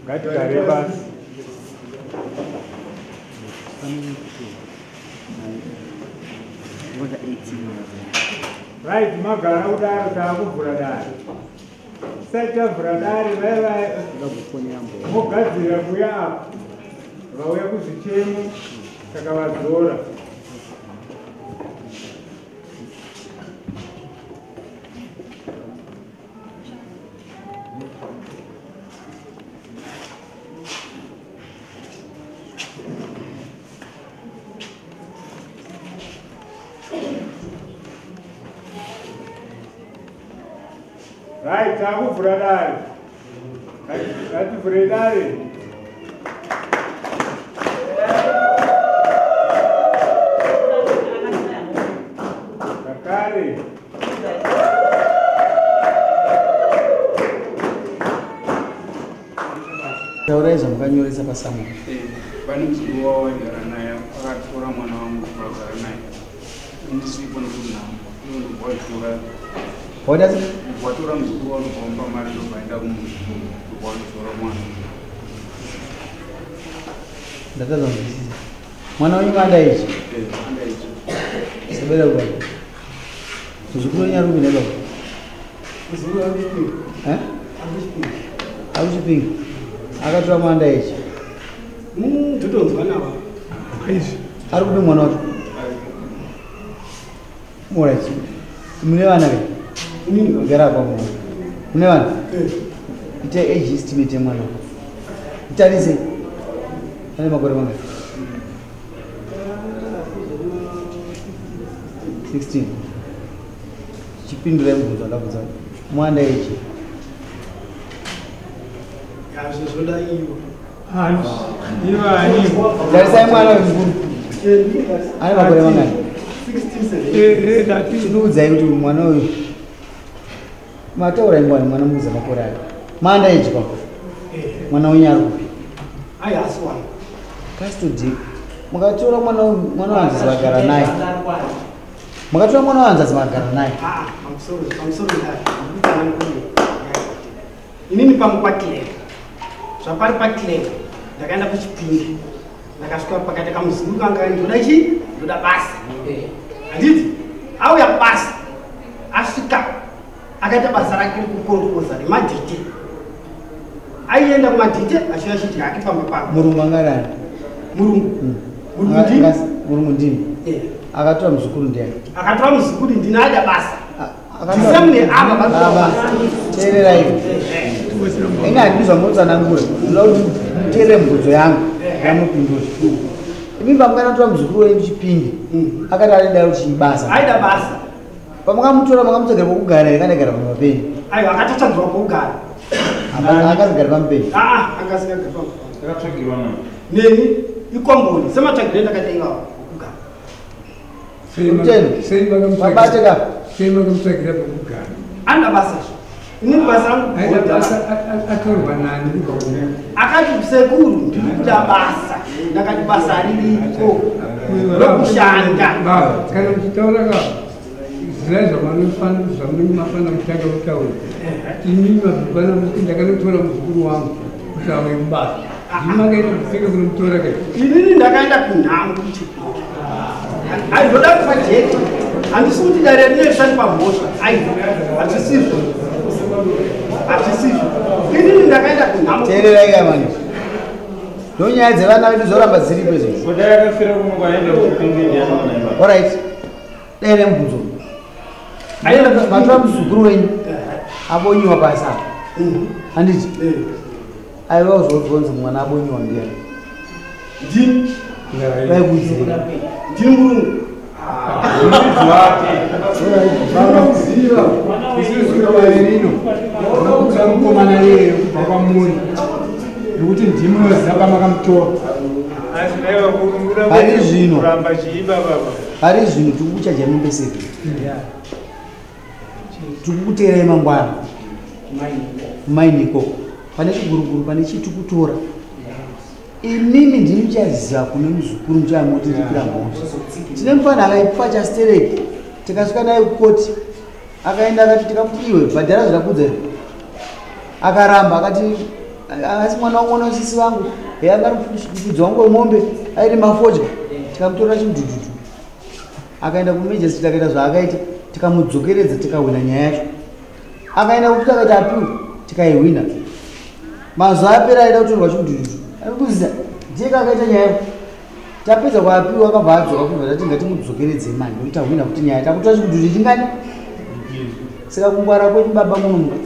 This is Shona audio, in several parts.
Ngatigare pasi. Right, magara kudaro taakuvhura dare. Tisati tavhura dare vaiva mogadzira kuuya apa. Vauya kuzvichemo takavadzora. Right, takuvhura dare. Ngativhure dare. Zvakare. Taurai zvamukanyoresa pasamu. Pane muzukuru wavo waigara naye akatora mwana wangu vagara naye. Ndisipo nekunhamo. Ndobva watora. Waita sei? Watora muzukuru wangu ndobva mari ndobva aenda kumusha. Ndobva wanotora mwana. Ndatadza kunzwisisa. Mwana wenyu anda ichi? Anda ichi. Sabela kuba. Muzukuru wenyu ari kupi baba? Muzukuru ari kuchipinga. Eh? Ari kuchipinga. Ari kuchipinga. Akatora mwana ichi. Ndotonzwa navo. Ari kupi mwana wacho? Alright. Mune vana ve? Gara apa mwana. Mune vana? Ita age estimate yemwana. Itarise. Ane makore mangani? 16. Chipindurai mubvunzo wandabvunza. Mwana ichi. Zvoda iwo. Ivani. Tarisai mwana wemukuru. Ane makore mangani? 16 17. Chindiudzai kuti mwana uyu mataura ingwani mwana muudza makore ake. Mwana ichi papa. Mwana wenyu ari kupi? Ai asi wangu. Custody. Mukatora mwana mwana wanzadzi vagara naye. Mukatora mwana wanzadzi vagara naye. Ah, pamusoro pamusoro ndari. Ndikuitana mukuru. Inini pangu paCleva. Zvapari paCleva. Ndakaenda kuchipinge. Ndakasvika pakati kamuzukuru kanga ndoda chi? Ndoda basa. Handiti? Auya basa. Asvika. Akaita basa rake rekukongoza remadhite. Aienda kumadhite achiuya achidya hake pamba pako. Murungu angarani? Murungu. Murungu ndini. Murungu ndini. Akatora muzukuru ndiani? Akatora muzukuru ndini aida basa. Ndisemune ava Baba, teererai. Inga handidi zvamotsanangura. Ndinoda kuti muteerere mubvunzo yangu yamupindura. Imi pamukanatora muzukuru wenyu Chipinge, akati arida kuti basa. Aida basa. Pamakamutora makamutsvagira pokugara here kana aigara pamba penyu? Aiwa akatotsvagirwa pokugara. Akazogara pamba penyu. Ah, akasingagari pamba. Akatsvagirwa nani? Neni ikomboni sematsvagiro endakaita iwawo pokugara. Mutendo. Mabate ka. Sei makamutsvagira pokugara? Anoda basa zvo. Inini basa rangu Aida kuhodha. basa atorwa nani kubva kune Akati sekuru ndiri kuda basa. Ndakati basa ririko. Rokushanda. Baba, kana muchitaura ka zivai zvamunofana kutanga kutaura. Imi mabvana muchiti ndakanotora muzukuru wangu kuti auye mubasa. Ndimi makaenda kupinga kunomutora kai. Inini ndakaenda kunhamo kuchipinge. Aizoda kufa jeti. Handisi kuti dare rinoshandi pamhosva. Aiwa, hazvisizvo. Hazvisizvo. Inini ndakaenda kunhamo. Teererai ka manje. Ndonyaya dzevana vedu zoramba dziripo izvozvo. Kudai akafira kuno kwaenda kuchipinge ndiani mwana. Alright. Dai remubvunzo. Matora muzukuru wenyu abonyiwa pasi apa. Handiti? Aiwa uzozonzi mwana abonyiwa ndiani? Ndini. Vaikudzira. Ndini murungu. Vakaziva isusu vaerino unoudza mukomana iyeye kubva kwamuri nekuti ndimi munoziva pamakamutora. Pari zvino pari zvino tiri kuchaja mombe 7. Tiri kukuteerai mangwana kumaini ikoko pane chiguruguru pane chitikutora. Imimi ndimi muchaziva kune muzukuru muchamotiripira mhosva. Tine mufana akaipa chastereki tikasvika naye kukoti akaenda akati tikamuti iwe bhadhara zvakudza akaramba akati asi mwana wangu mwana wasisi vangu anga ari mufudzi wangu wemombe airi mafodya tikamutorera chimudhudhudhu akaenda kumajesty akaita zvaakaita tikamudzokeredza tikahwina nyaya yacho akaenda kufuti akaita apiwa tikaihwina mazuva apera aida kutorwa chimudhudhudhu arikuziza ndiye akaita nyaya tapedza kuapiwa akabva adzoka kubva tati ngatimudzokeredze mani nekuti tahwina kuti nyaya takutora chimudhudhu chingani saka kungwara kwedu baba munomuka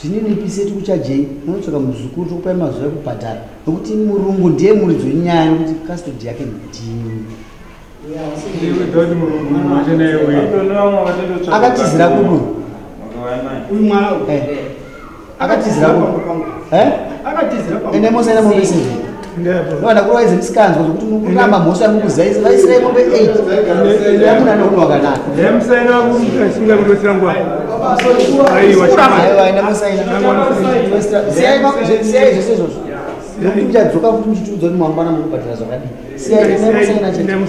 zvininipise tikuchajei munotsvaka muzukuru tokupai mazuva ekubhadhara nokuti murungu ndiye muridzi wenyaya nokuti custody yake ndini akatizira kudu akatizira kudu ende mosaina mombe 7 ndovanda kurova izimusikanzwa zvokuti mukuramba mhosva yamukuziva vaisirai mombe 8 yamuna neunhu wakanaka aiwa ende mosaina siyai zvese izvozvo nokuti muchadzoka futi muchitiudza kuti mangwana mukubhadhara zvakadii siyai ende mosaina chete.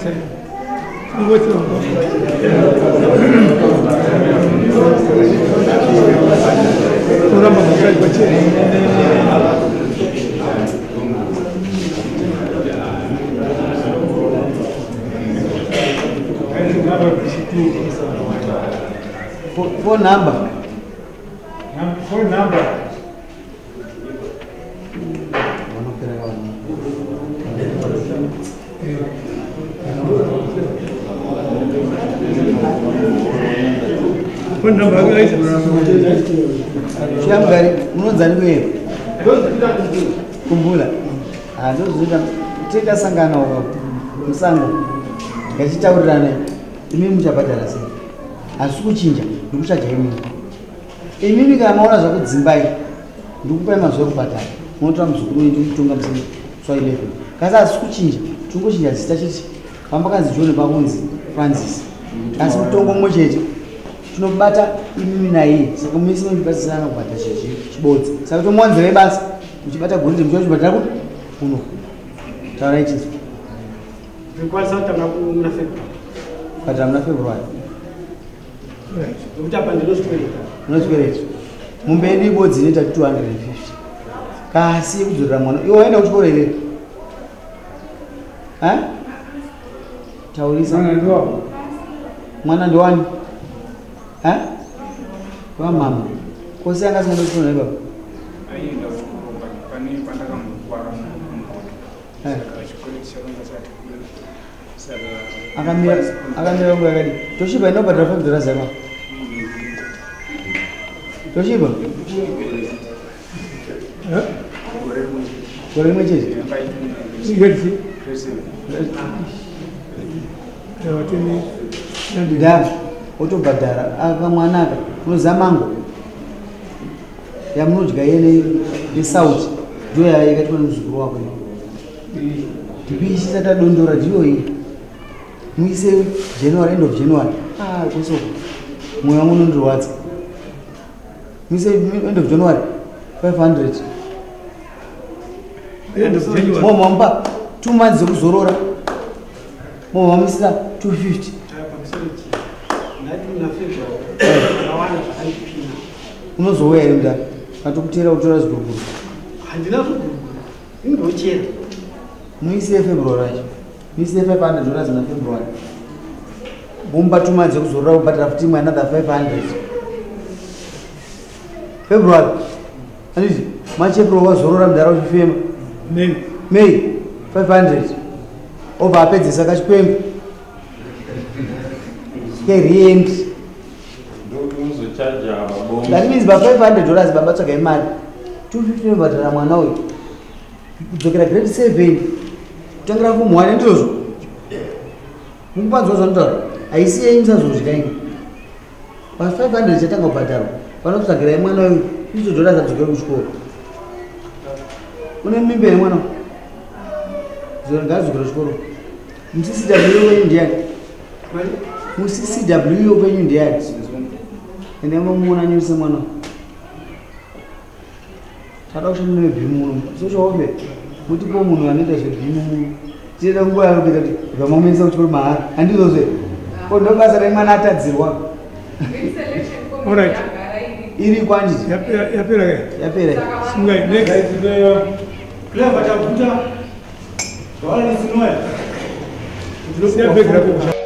Phone number. Phone number. Phone number. Shamgari, munonzani kuyepo? Kumbula. Ah, ndozvinoita tikasangana uko musango. Ngachitaurirane. Imi muchabhadhara sei? Asi kuchinja ndikuchaja imimi. Imimi kana maona zvakudzimbai ndikupai mazuva ekubhadhara. Munotora muzukuru wenyu tomutonga musi wa 11. Kasi asi kuchinja tingochinja zita chete. Pambakanzi John pakunzi Francis. Asi mutongo mumwe chete. Tinobata imimi naiye. Saka mese munobatsirana kubhadhara chibodzi. Saka tomuwanzirai basa muchibata goridhe muchibhadhara kupi? Kuno. Taurai chizwa. Ndikwanisa kutanga muna February. Bhadhara muna February. Nekuti apa ndinozvikwereta. Unozvikwereta. Mombe yedu ibodzi inoita 250. Kasi yekudzorera mwana. Iwe waenda kuchikoro here? Taurisa. Mwana ndiwani? Wamama. Kosi anga asingaendi kuchikoro naye baba? Aienda kuchikoro pane pandakamukwara mumoto. Saka chikwereti chakanga chati kure. Akamira nguva yakadii? Toshiba inobhadhara $5 yako. Toshiba? Gore rimwe chete? Ndava wotobhadhara aka mwana aka unoziva mango yamunodya iye nesauti ndiyo yakaitwa nemuzukuru wako ndikuisisa tadondora ndiyo iyi muise January end of January ah kusoko mwoyo wangu unondirwadza muise end of January 500 momamupa 2 months dzekuzorora momamuisira 250 unozouya here mudare atokutera kutora zviguruguru handina zviguruguru indochera muise February acho muise $500 na February momupa 2 months dzekuzorora kubhadhara futi imwe another 500 February anditi March April wazorora mudhara uchifema May 500 obva apedzesa kachipembe kerient. That means by $500 baba tsvagai mari 250 inobhadhara mwana uyu kudzokera grade 7 kutangira form 1 ndizvozvo mukupanzwa zvanotaura Haisi yenyu musazodya imi. Pa 500 chatanga kubhadharwa. Vanotsvagirai mwana uyu izodhora asadzokere kuchikoro. Une mimba here mwana? Ngaadzokere kuchikoro. MuCCW kwenyu ndiani? MuCCW kwenyu ndiani? Ende mamuona nyuse mwana. Tada kushanda nebhimu muno. Social welfare. Mutipo munhu anoita zvebhimu muno. Tinoda nguva yavo kuita kuti zvamamuendesa kuchikoro mahara. Handizvozve. Ko ndo basa remwana atadzirwa. Alright. Iri kwanje. Yapera ke. Yapera. Simukai next. Clever chakuta. Wala nisinoya. Siya bag rako.